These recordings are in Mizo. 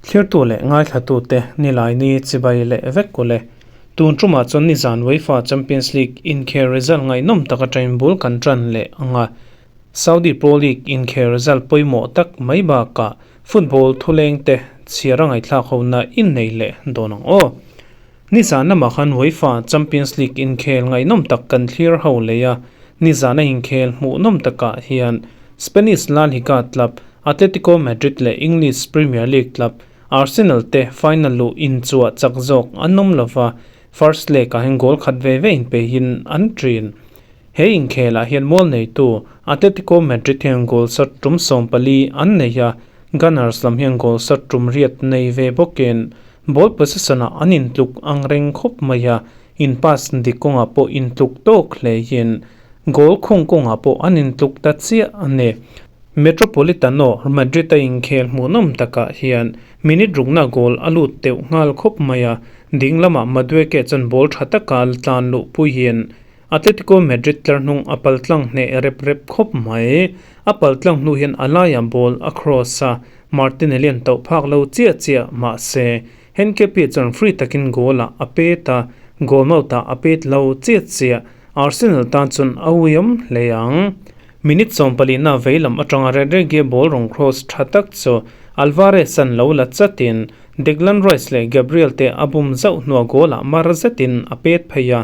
Thlirtu leh ngaithlatute Nilaini chibai leh vek kul e. Tun tumah chuan nizan UEFA Champions League inkhel result ngaihnawm tak atangin bul kan tan leh ang a. Saudi Pro League inkhel result pawimawh tak mai bakah football thulengte chhiar a ngaihthlak hona innei leh dawn ang aw. Nizan lamah khan UEFA Champions League inkhel ngaihnawm tak kan thlir ho leh a, nizana inkhel hmuhnawm takah hian Spanish La Liga club Atletico Madrid leh English Premier League club Arsenal te final luh inchuah chak zawk an awm lova, first leg-ah hian goal khat ve ve inpeihin an ṭin. He inkhelah hian mual neitu Atletico Madrid hian goal sat tum 14 an nei a, Gunners lam hian goal sat tum riat nei ve bawkin ball possession-ah an intluk ang reng khawp mai a, in pass dik kawngah pawh intluk tawk hlein goal khung kawngah pawh an intluk ta chiah a ni. Metropolitano Madrid-a inkhel hmuhnawm takah hian minute rukna goal a lut deuh nghal khawp mai a, ding lamah Madueke chuan ball tha taka tlan luhpuiin Atletico Madrid tlarhnung a paltlang hneh rep rep khawp mai. A paltlang hnu hian a laiah ball a cross a, Martinelli an tauh phak lo chiah chiah mah se Henkepi chuan free takin goal ah a pet a, goal mouth ah a pet lo chiah chiah. Arsenal tan chuan a uiawm hle ang. Minute 14 na veilam atanga Rodriguez ball rawn cross tha tak chu Alvarez an lo la chatin Declan Rice leh Gabriel te a bum zauh hnuah goal ah mar zetin a pet phei a,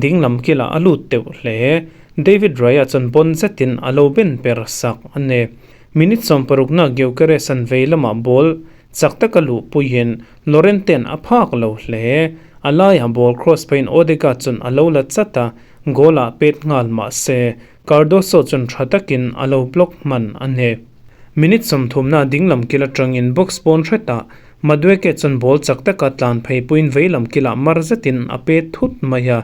Ding lam kilah a lut deuh hle. David Raya chuan bawn zetin a lo ben per sak a ni. Minute 60 na Gyökeres an vei lamah ball chak taka luh puiin Llorente-a'n a phak lo hle. A laiah ball cross pheiin Odegaard chuan a lo la chat a, goal-ah pet nghal mah se Cardoso chuan tha takin a lo block hman a ni. Minute 30 na ding lam kil atangin box pawn hretah Madueke chuan ball chak taka tlan phei puiin vei lam kilah mar zetin a pet thut mai a,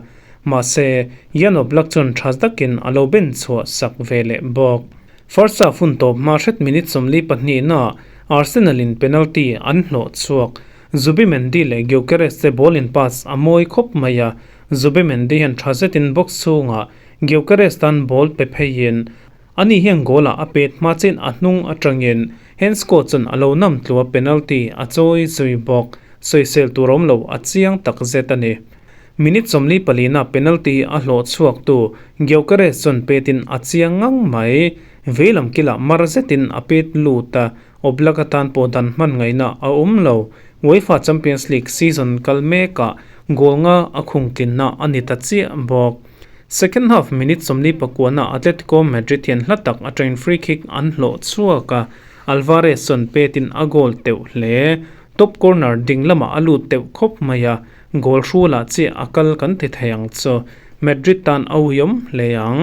mahse Jan Oblak chuan tha takin a lo ben chhuah sak ve leh bawk. First half hun tawp hma hret minute 42 naah Arsenal in penalty an hlawh chhuak. Zubimendi leh Gyökeres te ball in pass a mawi khawp mai a, Zubimendi hian tha zetin box chhungah Gyökeres tan ball pe pheiin Ani hian goal-ah a pet hma chin a hnung atangin Hensko chuan a lo nam tlua penalty a chawi zui bawk. Sawisel tur awm lo a chiang tak zet a ni. Minute 44 na penalty a hlawh chhuaktu Gyökeres chuan petin a chiang ngang mai. Veilam kilah mar zetin a pet lut a, Oblak atan pawh dan hman ngaihna a awm lo. UEFA Champions League season kal mekah goal nga a khung tlinna a ni ta chiah bawk. Second half minute 49 ah Atletico Madrid hian hla tak atangin free kick an hlawh chhuak a, Alvarez chuan petin a goal teuh hle. Top corner ding lamah a lut teuh khawp mai a, goal hrulah chiah a kal kan ti thei ang chu. Madrid tan a uiawm hle ang.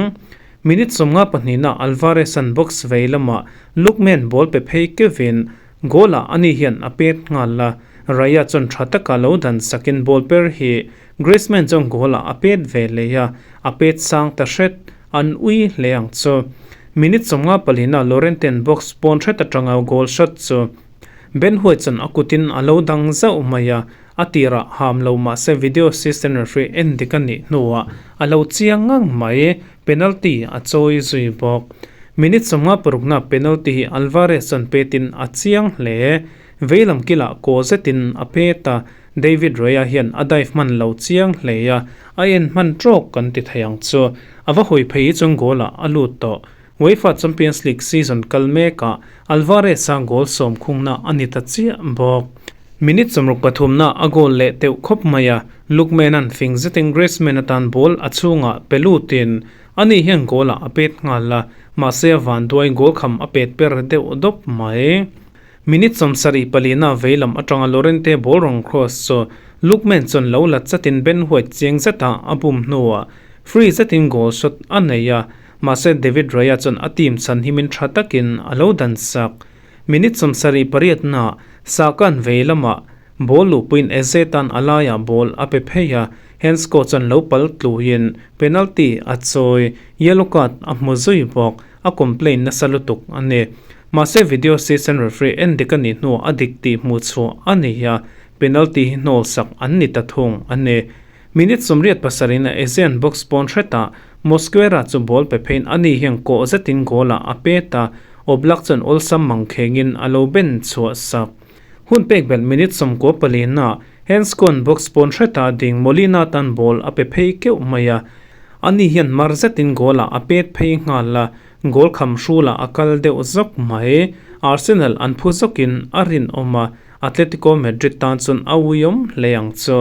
Minute 52 ah Alvarez an box vei lamah Lookman ball pe phei kevin goal ah ani hian a pet nghal a, Raya chuan tha taka lo dan sakin ball per hi Griezmann chuan goal ah a pet ve leh a, a pet sang ta hret, an ui hle ang chu. Minute 54 ah Llorente-a'n box pawn hret atanga goal shot chu Ben White chuan a kutin a lo dang zauh mai a, a tirah ham lo mah se video assistant referee en dik a nih hnuah a lo chiang ngang mai, penalty a chawi zui bawk. Minute 56 na penalty hi Alvarez chuan petin a chiang hle, veilam kilah kaw zetin a pet a, David Raya hian a dive hman lo chiang hle a, a en hman trawk kan ti thei ang chu. A va hawi phei chung goal ah a lut tawh. UEFA Champions League season kal mekah Alvarez-a goal sawm khungna a ni ta chiah bawk. Minute 63 na a goal leh teuh khawp mai a, Lookman-a'n fing zetin Griezmann atan ball a chhungah pe lutin ani hian goal ah a pet nghal a, mahse a vanduai goal kham a pet per deuh dawp mai. Minute 74 na veilam atanga Llorente ball rawn cross chu Lookman chuan lo la chatin Ben White chiang zetah a bum hnuah free zetin goal shot a nei a, mahse David Raya chuan a team chhan himin tha takin a lo dan sak. Minute 78 na Saka'n veilamah ball luhpuiin Eze tan a laiah ball a pe phei a, Hensko chuan lo pal tluin penalty a chawi, yellow card a hmu zui bawk, a complain nasa lutuk a ni. Mahse video assistant referee en dik a nih hnuah a dik tih hmuh chhuah a ni a, penalty hi hnawl sak an ni ta thung a ni. Minute 87 a Asean box pawn hretah Mosquera chu ball pe pheiin ani hian kawh zetin goal ah a pet a, Oblak chuan awlsam mangkhengin a lo ben chhuah sak. Hun pek belh minute 94 naah Hanscon box pawn hreta ding Molina tan ball a pe phei keuh mai a, ani hian mar zetin goal ah a pet phei nghal a, goal kham hrulah a kal deuh zawk mai. Arsenal an phu zawkin a rinawm a, Atletico Madrid tan chuan a uiawm hle ang chu.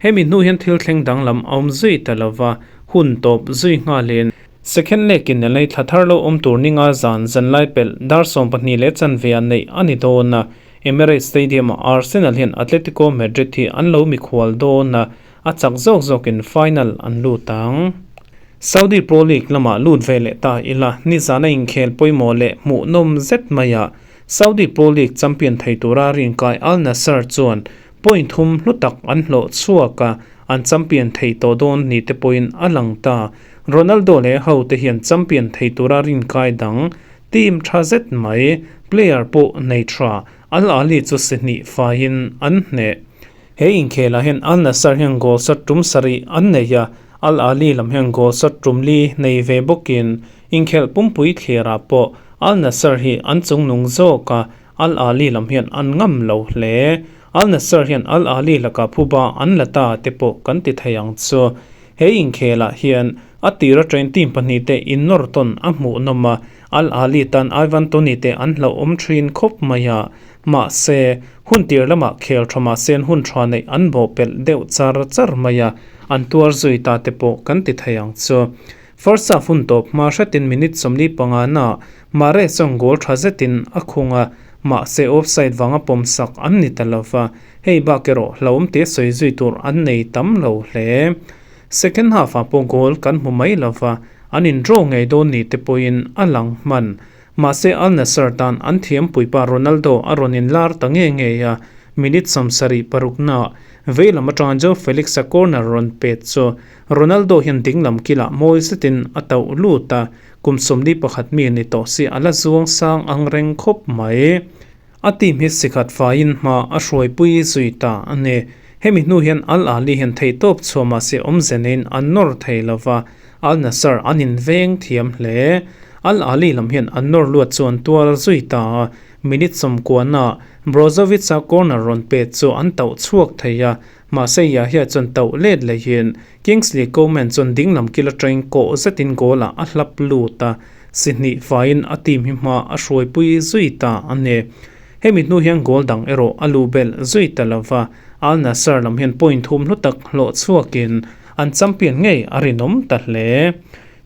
Hemi hnu hian thil thleng danglam a awm zui ta lova, hun tawp zui nghalin. Second leg in lei thla thar lo awm tur ninga zan zanlai pelh dar 12 leh chanve ah neih a ni dawn a, Emirates Stadium ah Arsenal hian Atletico Madrid hi an lo mikhual dawn a, a chak zawk zawkin final an lut ang. Saudi Pro League lamah lut ve leh ta ila, nizana inkhel pawimawh leh hmuhnawm zet maiah Saudi Pro League champion thei tura rinkai Al Nassr chuan point thum hlu tak an hlawh chhuak a, an champion thei tawh dawn ni te pawhin a lang ta. Ronaldo leh ho te hian champion thei tura rinkai dang team tha zet mai, player pawh nei tha Al Ahly chu si hnih faiin an hneh. He inkhelah hian Al Nassr hian goal shot tum sarih an nei a, Al Ahly lam hian goal shot tum li nei ve bawkin inkhelh pumpui thlirah pawh Al Nassr hi an chungnung zawk a, Al Ahly lam hian an ngam lo hle. Al Nassr hian Al Ahly lakah phuba an la ta te pawh kan ti thei ang chu. He inkhelah hian a tir atangin team pahnih te innawr tawn a hmuhnawm a, Al Ahly tan Ivan Toney te an hlauhawm thin khawp mai a. Mahse, hun tir lamah khel tha mahse an hun tha neih an bawhpelh deuh char char mai a, an tuar zui ta te pawh kan ti thei ang chu. First half hun tawp hma hretin minute 45 naah Mahrez chuan goal tha zetin a khung a, mahse offside vanga pawmsak an ni ta lo va, hei bak erawh hlauhawm te sawi zui tur an nei tam lo hle. Second half ah pawh goal kan hmu mai lo va, an in draw ngei dawn ni te pawhin a lang hman. Mahse Al Nassr tan an thiampuipa Ronaldo a rawn inlar ta nge ngei a, minute 76 naah vei lam atanga Joao Felix-a corner rawn pet chu Ronaldo hian dinglam kilah mawi zetin a tauh lut a, kum 41 mi ni tawh si a la zuang sang ang reng khawp mai. A team hi sikhat faiin hma a hruaipui zui ta a ni. Hemi hnu hian Al Ahly hian theihtawp chhuah mahse awmze neiin an nawr thei lo va, Al Nassr an inveng thiam hle. Al Ahly lam hian an nawr luat chu an tuar zui ta a, minute 90 ah Brozovic-a corner rawn pet chu an tauh chhuak thei a, Mahse Yahya chuan tauh let lehin Kingsley Coman chuan dinglam kil atangin kawh zetin goal ah a hlap lut a, si hnih faiin a team hi hma a hruaipui zui ta a ni. Hemi hnu hian goal dang erawh a luh belh zui ta lova, Al Nassr lam hian point thum hlu tak hlawh chhuakin an champion ngei a rinawm ta hle.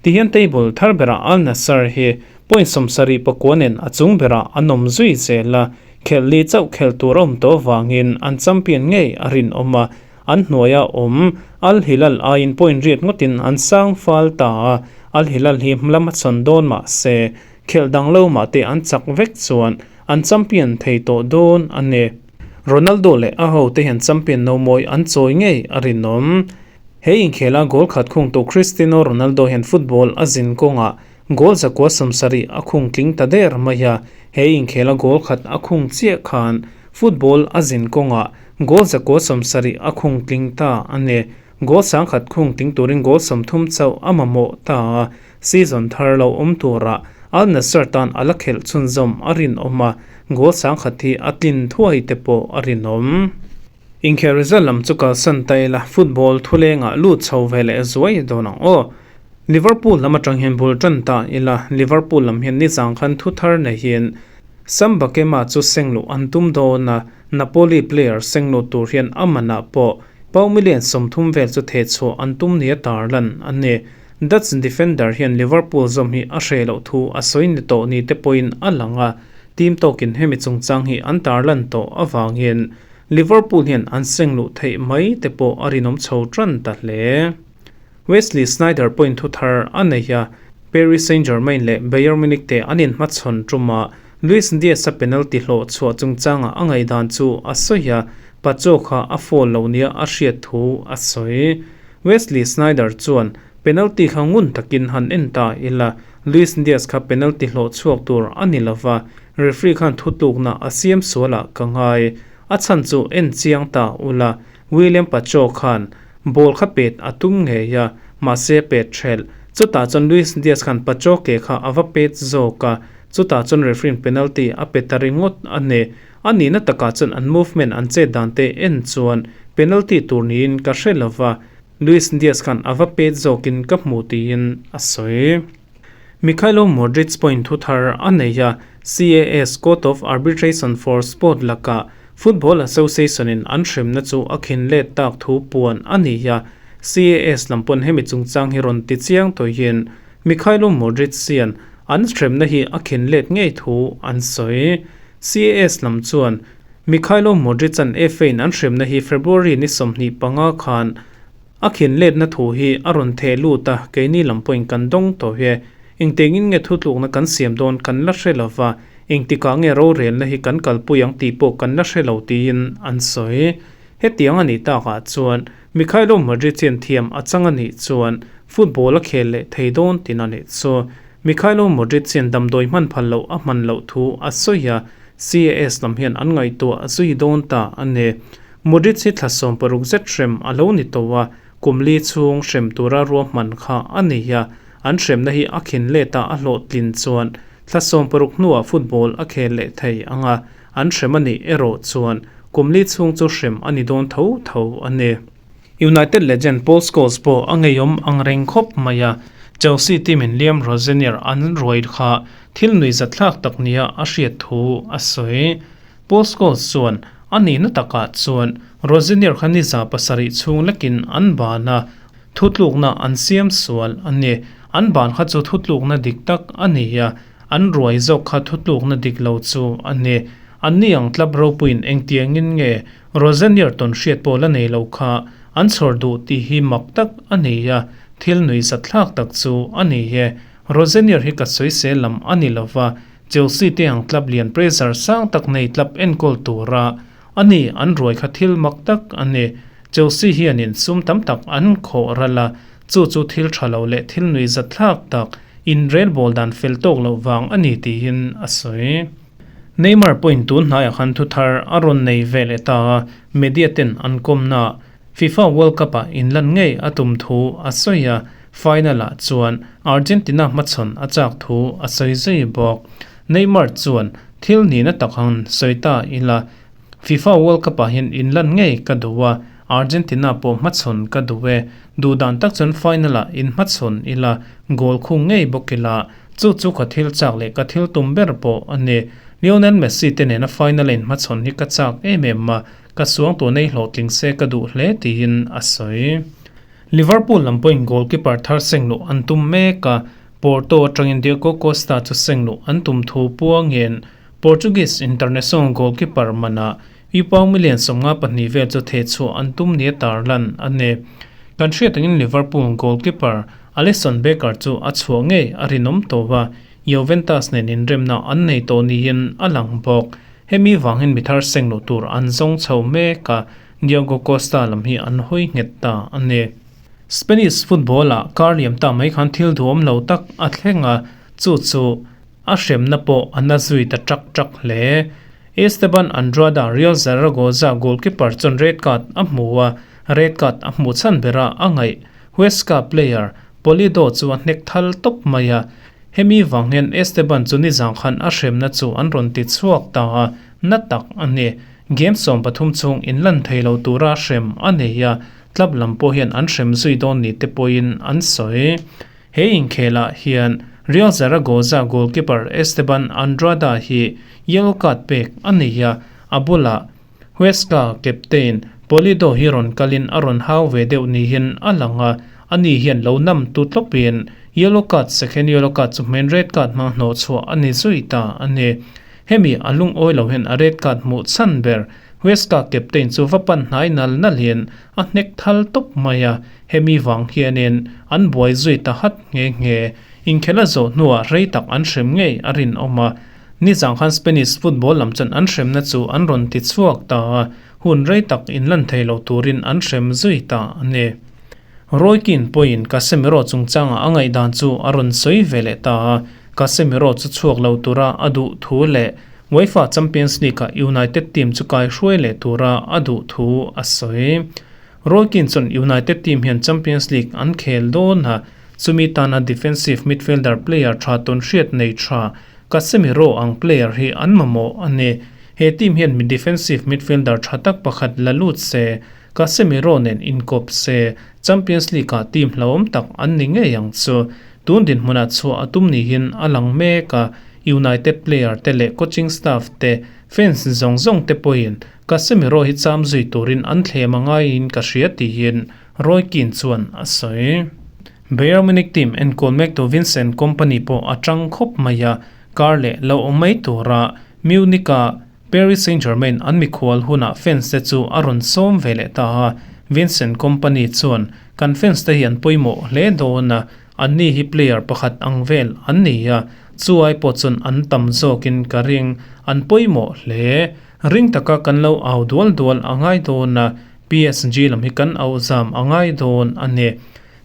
Tihian table thar berah Al Nassr hi point 79 nen a chung berah an awm zui zel a, Khelh li chauh khelh tur a awm tawh avangin an champion ngei a rinawm a, an hnuaia awm Al Hilal aiin point riat ngawtin an sang fal ta a, Al Hilal hi hmlam a chhawn dawn mah se, khelh dang lo mah te an chak vek chuan an champion thei tawh dawn a ni. Ronaldo leh a hote hian champion no mawi an chawi ngei a rinawm. He inkhela goal khat khungtu Cristiano Ronaldo hian football a zin kawngah Goal 170 a khung tling ta der mai a, he inkhela goal khat a khung chiah khan football a zin kawngah goal 170 a khung tling ta a ni. Goal 1000 khung tling turin goal 30 chauh a mamawh ta a, season thar lo awm turah Al Nassr tan a la khelh chhunzawm a rinawm a, goal 1000 hi a tlin thuai te pawh a rinawm. Inkhel result lam chu kalsan ta ila, football thulengah lut chho ve leh zuai dawn ang aw. Liverpool lam atang hian bul tan ta ila, Liverpool lam hian nizang khan thu thar neihin Sam Bakema chu seng luh an tum dawn a, Napoli player seng luh tur hian a manah pawh pau million 30 vel chu theh chhuah an tum nia tarlan a ni. Dutch defender hian Liverpool zawm hi a hreh loh thu a sawi ni tawh ni te pawhin a lang a, team tawkin hemi chungchang hi an tarlan tawh avangin Liverpool hian an seng luh theih mai te pawh a rinawm chho tan ta hle. Wesley Sneijder pawhin thu thar a nei a, Paris Saint-Germain leh Bayern Munich te an inhmachhawn tumah Luis Diaz-a penalty hlawh chhuah chungchangah a ngaihdan chu a sawi a, Pacho kha a foul lo nia a hriat thu a sawi. Wesley Sneijder chuan, Penalty kha ngun takin han en ta ila, Luis Diaz kha penalty hlawh chhuak tur a ni lova, referee khan thutlukna a siam sualah ka ngai. A chhan chu en chiang ta ula, William Pacho khan ball kha pet a tum ngei a, mahse pet thelh. Chutah chuan Luis Diaz khan Pacho ke kha a va pet zawk a, chutah chuan referee-in penalty a pe ta ringawt a ni. A nihna takah chuan an movement an chet dan te en chuan penalty tur niin ka hre lo va, Luis Diaz khan a va pet zawkin ka hmu tiin a sawi. Mykhailo Mudryk pawhin thu thar a nei a, CAS, Court of Arbitration for Sport lakah Football Association-in an hremna chu a khin let tak thu puan a ni a, CAS lam pawn hemi chungchang hi rawn ti chiang tawhin Mykhailo Mudryk hian an hremna hi a khin let ngei thu an sawi. CAS lam chuan Mykhailo Mudryk-a'n FA-in an hremna hi February ni 25 khan A khin letna thu hi a rawn theh lut a, keini lam pawhin kan dawng tawh e. Engtiangin nge thutlukna kan siam dawn kan la hre lo va, engtikah nge rorelna hi kan kalpui ang tih pawh kan la hre lo tiin an sawi. Hetiang a nih takah chuan Mykhailo Mudryk-in thiam a chang a nih chuan football a khel leh thei dawn tin a nih chu. Mykhailo Mudryk-in damdawi hman phal loh a hman loh thu a sawi a, CAS lam hian an ngaihtuah zui dawn ta a ni. Mudryk hi thla 16 zet hrem a lo ni tawh a, kum li chhung hrem tura ruahman kha a ni a, an hremna hi a khin let a a hlawhtlin chuan thla 16 hnuah football a khel leh thei ang a, an hrem a nih erawh chuan kum li chhung chu hrem a ni dawn tho tho a ni. United legend Paul Scholes pawh a ngeiawm ang reng khawp mai a, Chelsea team in Liam Rosenior an ruai kha thil nuihzatthlak tak nia a hriat thu a sawi. Paul Scholes chuan a nihna takah chuan Rosenior kha ni 7% chhung lekin an ban a, thutlukna an siam sual a ni. An ban kha chu thutlukna dik tak a ni a, an ruai zawk kha thutlukna dik lo chu a ni. Anni ang club ropuiin engtiangin nge Rosenior tawn hriat pawh la nei lo kha an chhawr duh tih hi mak tak a ni a, thil nuihzatthlak tak chu a ni e. Rosenior hi ka sawisel lam a ni lo va, Chelsea te ang club lian pressure sang tak nei club enkawl tura a ni an ruai kha thil mak tak a ni. Chelsea hianin sum tam tak an khawh ral a, chu chu thil tha lo leh thil nuihzatthlak tak inrelbawl dan fel tawk loh vang a ni tiin a sawi. Neymar pawhin tun hnaiah khan thu thar a rawn nei ve leh ta a, media ten an kawmna FIFA World Cup ah inlan ngei a tum thu a sawi a, final ah chuan Argentina hmachhawn a chak thu a sawi zui bawk. Neymar chuan thil nihna tak han sawi ta ila, FIFA World Cup ah hian inlan ngei ka duh a, Argentina pawh hmachhawn ka duh e. Duh dan tak chuan final ah inhmachhawn ila, goal khung ngei bawk ila, chu chu ka thil chak leh ka thil tum ber pawh a ni. Lionel Messi te nena final a inhmachhawn hi ka chak em em a, Ka suang tun ei hlawhtling se ka duh hle tiin a sawi. Liverpool lam pawhin goalkeeper thar seng luh an tum mek a, Porto atangin Diogo Costa chu seng luh an tum thu puangin Portuguese international goalkeeper manah Upau million 52 vel chu thehchhuah an tum nia tarlan a ni. Kan hriat angin Liverpool goalkeeper Alisson Becker chu a chhuah ngei a rinawm tawh a, Juventus nen inremna an nei tawh niin a lang bawk. Hemi vangin mi thar seng loh tur an zawng chho mek a, Diogo Costa lam hi an hawi nghet ta a ni. Spanish football-ah kar liam ta mai khan thil duhawm lo tak a thleng a, chu chu a hremna pawh a na zui ta ṭak ṭak hle. Esteban Andrada, Real Zaragoza goalkeeper chuan red card a hmu a, red card a hmuh chhan bera a ngaih Huesca player Pulido chu a hnek thal tawp mai a, Hemi vang hian Esteban chu nizang khan a hremna chu an rawn ti chhuak ta a, na tak a ni. Game 13 chhung inlan thei lo tura hrem a nei a, club lam pawh hian an hrem zui dawn ni te pawhin an sawi. He inkhelah hian Real Zaragoza goalkeeper Esteban Andrada hi yellow card pek a nei a, a bulah Huesca captain Pulido hi rawn kalin a rawn hau ve deuh niin a lang a, ani hian lo nam tu tlawpin yellow card second yellow card chu hmeiin red card hmang hnawh chhuah a ni zui ta a ni. Hemi a lungawi lo hian a red card hmuh chhan ber Huesca captain chu va pan hnai nal nalhin a hnek thal tawp mai a, hemi vang hianin an buai zui ta hat nghe nghe. Inkhel a zawh hnuah rei tak an hrem ngei a rinawm a. Nizang khan Spanish football lam chuan an hremna chu an rawn ti chhuak ta a, hun rei tak inlan thei lo turin an hrem zui ta a ni. Roy Keane pawhin Casemiro chungchangah a ngaihdan chu a rawn sawi ve leh ta a, Casemiro chu chhuak lo tura a duh thu leh UEFA Champions League-ah United team chu kaihruai leh tura a duh thu a sawi. Roy Keane chuan United team hian Champions League an khel dawn a. Chumi tana defensive midfielder player tha tawn hriat nei tha Casemiro ang player hi an mamawh a ni. He team hian mi defensive midfielder tha tak pakhat la lut se, Casemiro nen inkawp se, Champions League-ah team hlauhawm tak an ni ngei ang chu. Tun dinhmunah chhuah a tum niin a lang mek a, United player te leh coaching staff te, fans zawng zawng te pawhin Casemiro hi cham zui turin an thlem a ngaiin ka hria tiin Roy Keane chuan a sawi. Bayern Munich team enkawl mektu Vincent Kompany pawh a tang khawp mai a, kar leh lo awm mai tura Munich-a Paris Saint-Germain an mikhual hunah fans te chu a rawn sawm ve leh ta a, Vincent Kompany chuan, Kan fans te hi an pawimawh hle dawn a, anni hi player pakhat ang vel an ni a, chu ai pawh chuan an tam zawkin ka ring, an pawimawh hle. Ring taka kan lo au dual dual a ngai dawn a, PSG lam hi kan auh zam a ngai dawn a ni.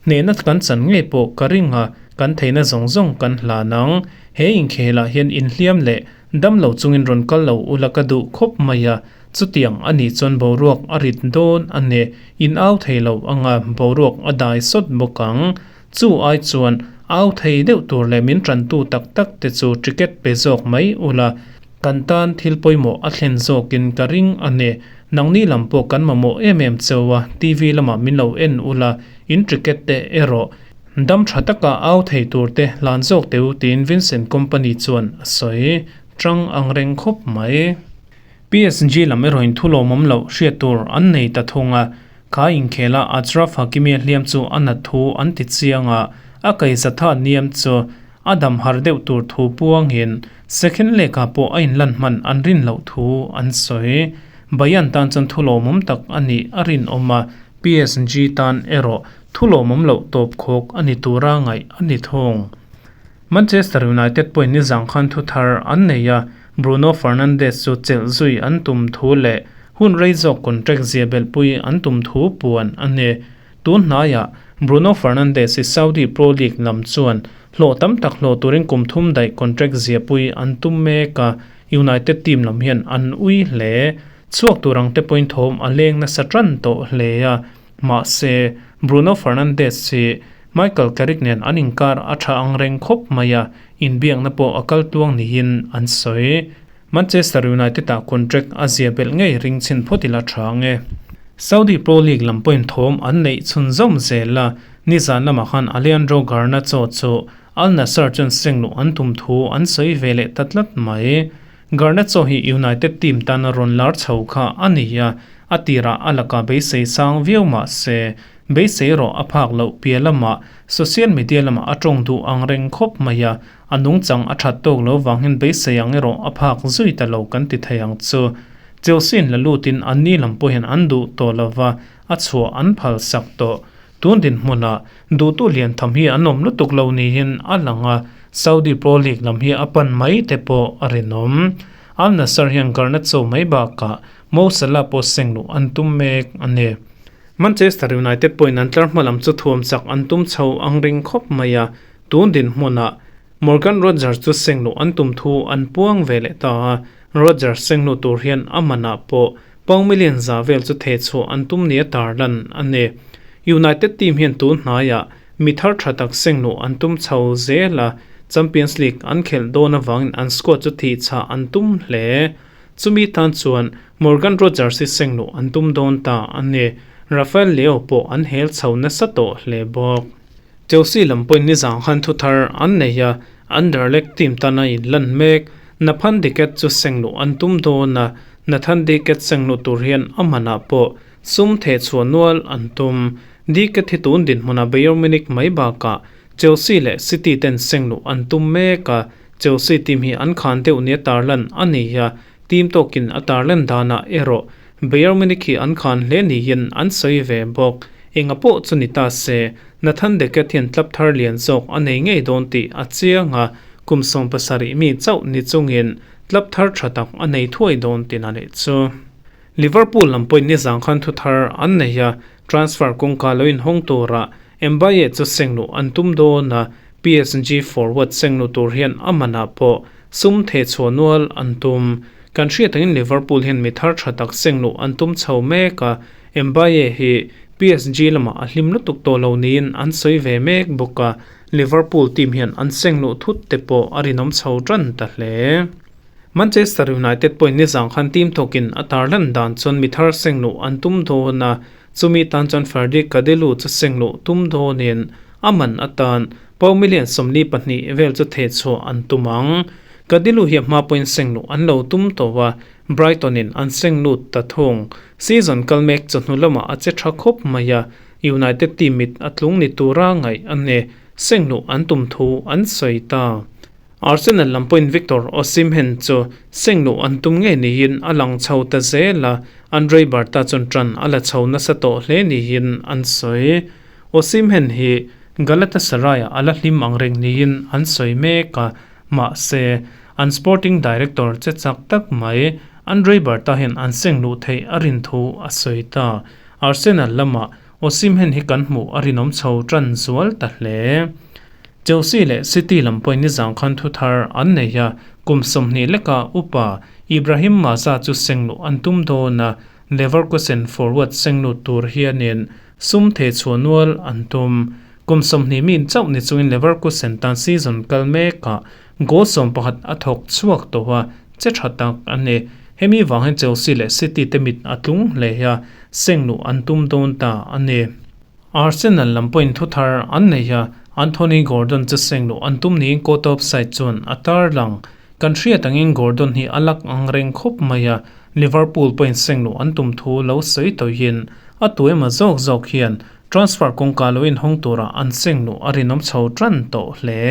Hnehna kan chan ngei pawh ka ring a, kan theihna zawng zawng kan hlan ang. He inkhelah hian inhliam leh dam lo chungin rawn kal lo ula ka duh khawp mai a, chutiang a nih chuan boruak a rit dawn a ni. In au thei lo anga boruak a dai sawt bawk ang. Chu ai chuan au thei deuh tur leh min tantu tak tak te chu ticket pe zawk mai ula, Kan tan thil pawimawh a thlen zawkin ka ring a ni. Nangni lam pawh kan mamawh em em cheu a, TV lamah min lo en ula, in ticket te erawh dam tha taka au thei tur te hlan zawk teh u tiin Vincent Kompany chuan a sawi tang ang reng khawp mai. PSG lam erawhin thu lawmawm loh hriat tur an nei ta thung a, kha inkhela Achraf Hakimi a hliam chu a nat thu an ti chiang a, a kaizatha niam chu A dam har deuh tur thu puangin second leg-ah pawh a inlan hman an rin loh thu an sawi. Bayern tan chuan thu lawmawm tak a nih a rinawm a, PSG tan erawh thu lawmawm loh tawp khawk a ni tura ngaih a ni thung. Manchester United pawhin nizang khan thu thar an nei a, Bruno Fernandes chu chelh zui an tum thu leh hun rei zawk contract zia belhpui an tum thu puan a ni. Tun hnaiah Bruno Fernandes hi Saudi Pro League lam chuan hlawh tam tak hlawh turin kum thum daih contract ziahpui an tum mek a, United team lam hian an ui hle. Chhuak tur ang te pawhin thawm a leng nasa tan tawh hle a, mahse Bruno Fernandes hi Michael Carrick nen an inkar a tha ang reng khawp mai a, inbiakna pawh a kal tluang niin an sawi. Manchester United ah contract a zia belh ngei ring chhin phawt ila tha ang e. Saudi Pro League lam pawhin thawm an neih chhunzawm zel a, nizan lamah khan Alejandro Garnacho chu Al Nassr chuan seng luh an tum thu an sawi ve leh ta tlat mai. Garnacho hi United team tana rawn lar chho kha a ni a, a tirah a lakah beisei sang viau mah se, beisei rawh a phak loh piah lamah social media lamah a tawng duh ang reng khawp mai a, A nungchang a that tawk lo vangin beisei ang erawh a phak zui ta lo kan ti thei ang chu. Chelsea in la lutin an ni lam pawhin an duh tawh lova, a chhuah an phal sak tawh. Tun dinhmunah duhtu lian tham hi an awm lutuk lo niin a lang a, Saudi Pro League lam hi a pan mai te pawh a rinawm. Al Nassr hian Garnacho mai bakah Mo Salah pawh seng luh an tum mek a ni. Manchester United pawhin an tlar hma lam chu thuam chak an tum chho ang ring khawp mai a, Tun dinhmunah Morgan Rogers chu sengluh an tum thu an puang ve leh ta a, Rogers sengluh tur hian a manah pawh pound million za vel chu theh chhuah an tum nia tarlan a ni. United team hian tun hnaiah mi thar tha tak sengluh an tum chho zel a, Champions League an khelh dawn avangin an squad chu thih chhah an tum hle. Chumi tan chuan Morgan Rogers hi sengluh an tum dawn ta a ni. Rafael Leao pawh an hel chho nasa tawh hle bawk. Chelsea lam pawhin nizang khan thu thar an nei a, Anderlecht team tan a inlan mek. Nathan Dickett chu sengluh an tum dawn a, Nathan Dickett sengluh tur hian a manah pawh sum theh chhuah nual an tum. Dickett hi tun dinhmunah Bayern Munich mai bakah Chelsea leh City ten sengluh an tum mek a, Chelsea team hi an khan deuh nia tarlan a ni a, team tawkin a tarlan danah erawh Bayern Munich hi an khan hle niin an sawi ve bawk. Enga pawh chu ni ta se, Nathan Deckett hian club thar lian zawk a nei ngei dawn tih a chiang a, kum 70 mi chauh ni chungin club thar tha tak a nei thuai dawn tih na leh chu. Liverpool lam pawhin nizang khan thu thar an nei a, transfer kawngka lo inhawng turah Mbaye chu sengluh an tum dawn a, PSG forward sengluh tur hian a manah pawh sum theh chhuah nual an tum. Kan hriat angin Liverpool hian mi thar tha tak sengluh an tum chho mek a, Mbaye hi PSG lamah a hlim lutuk tawh lo niin an sawi ve mek bawk a, Liverpool team hian an seng luh thut te pawh a rinawm chho tan ta hle. Manchester United pawhin nizang khan team thawkin a tarlan dan chuan mi thar seng luh an tum dawn a, chumi tan chuan Ferdi Kadelu chu seng luh tum dawnin a man atan Pau million 42 vel chu thehchhuah an tum ang. Kadilu hi a hma pawhin seng luh an lo tum tawh a, Brighton in an seng lut ta thung. Season kal mek chawhnu lamah a che tha khawp mai a, United team mit a tlung ni tura ngaih a ni. Seng luh an tum thu an sawi ta. Arsenal lam pawhin Victor Osimhen chu seng luh an tum ngei niin a lang chho ta zel a, Andrei Berta chuan tan a la chho nasa tawh hle niin an sawi. Osimhen hi Galatasaray-ah a la hlim ang reng niin an sawi mek a, mahse, an sporting director che chak tak mai Andrei Berta hian an seng luh theih a rin thu a sawi ta. Arsenal lamah Osimhen hi kan hmuh a rinawm chho tan zual ta hle. Chelsea leh City lam pawhin nizang khan thu thar an nei a, kum 20 leka upa Ibrahim Maza chu seng luh an tum dawn a, Leverkusen forward seng lut tur hianin sum thei chhuah nual an tum. Kum 20 min chauh ni chungin Leverkusen tan season kal mekah goal 11 a thawk chhuak tawh a, che tha tak a ni. Hemi vang hian Chelsea leh City te mit a tlung hle a, seng luh an tum dawn ta a ni. Arsenal lam pawhin thu thar an nei a, Anthony Gordon chu seng luh an tum niin Kotop side chuan a tarlang. Kan hriat angin Gordon hi a lak ang reng khawp mai a, Liverpool pawhin seng luh an tum thu lo sawi tawhin a tu emaw zawk zawk hian transfer kawngka lo inhawng tura an seng luh a rinawm chho tan tawh hle.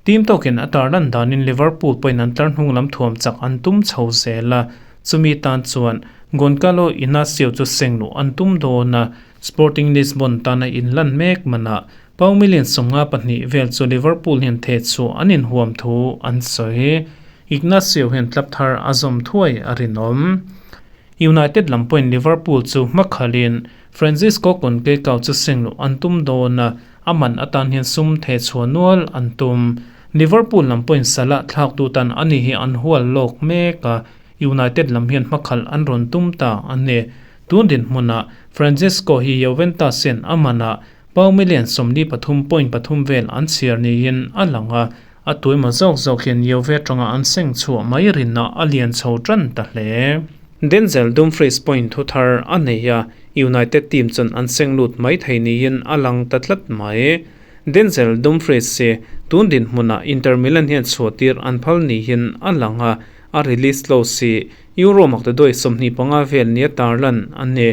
Team tawkin a tarlan danin Liverpool pawhin an tlar hnung lam thuam chak an tum chho zel a, chumi tan chuan Goncalo Inacio chu seng luh an tum dawn a, Sporting Lisbon tana inlan mek manah pau million 52 vel chu Liverpool hian theh chhuah an inhuam thu an sawi. Ignacio hian club thar a zawm thuai a rinawm. United lam pawhin Liverpool chu hmakhalin Francisco Conceição chu seng luh an tum dawn a, a man atan hian sum theh chhuah nual an tum. Liverpool lam pawhin Salah thlak tu tan ani hi an hual lawk mek a, United lam hian hmakhal an rawn tum ta a ni. Tun dinhmunah Francesco hi Juventus hian a manah pau million 43.3 vel an chhiar niin a lang a, a tuaima zawk zawk hian Juve atanga an seng chhuah mai rinna a lian chho tan ta hle. Denzel Dumfries pawhin thu thar a nei a, United team chuan an seng lut mai thei niin a lang ta tlat mai. Denzel Dumfries hi tun dinhmunah Inter Milan hian chhuah tir an phal niin a lang a, a release clause hi Euro maktaduai 25 vel nia tarlan a ni.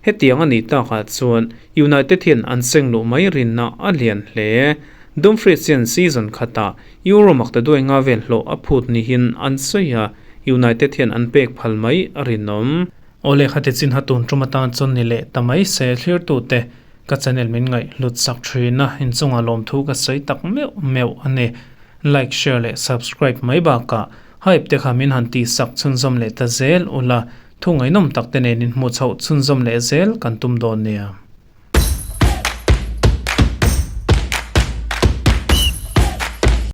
Hetiang a nih takah chuan United hian an seng luh mai rinna a lian hle. Dumfries hian season khatah Euro maktaduai nga vel hlawh a phut nihin an sawi a, United hian an pek phal mai a rinawm. Awle khati chin ha tun tum atan chuan ni leh ta mai se thlirtute ka channel min ngaih hlut sak thin a, inchungah lawmthu ka sawi tak meuh meuh a ni. Like, share leh subscribe mai bakah hype te kha min han tih sak chhunzawm leh ta zel ula, thu ngaihnawm tak te nen inhmuh chhoh chhunzawm leh zel kan tum dawn nia.